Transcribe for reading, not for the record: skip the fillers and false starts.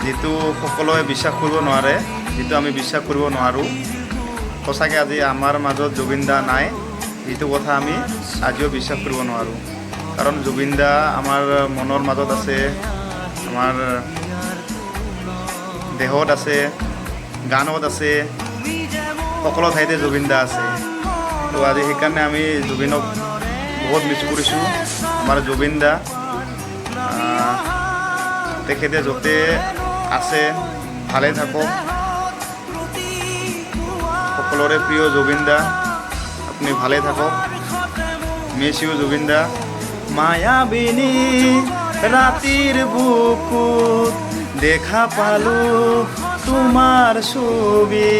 যিটো সকলোৱে বিশ্বাস কৰিব নোৱাৰে, যিটো আমি বিশ্বাস কৰিব নোৱাৰোঁ। সঁচাকৈ আজি আমাৰ মাজত জুবিন দা নাই, যিটো কথা আমি আজিও বিশ্বাস কৰিব নোৱাৰোঁ। কাৰণ জুবিন দা আমাৰ মনৰ মাজত আছে, আমাৰ দেহত আছে, গানত আছে, সকলো ঠাইতে জুবিন দা আছে। তো আজি সেইকাৰণে আমি জুবিনক বহুত মিছ কৰিছোঁ। আমাৰ জুবিন দা, তেখেতে য'তে আছে ভালে থাকক। সকলোৰে প্ৰিয় জুবিন দা, আপুনি ভালে থাকক। মিছ you Zubeen দা। মায়াবিনী ৰাতিৰ বুকুত দেখা পালো তোমাৰ ছবি।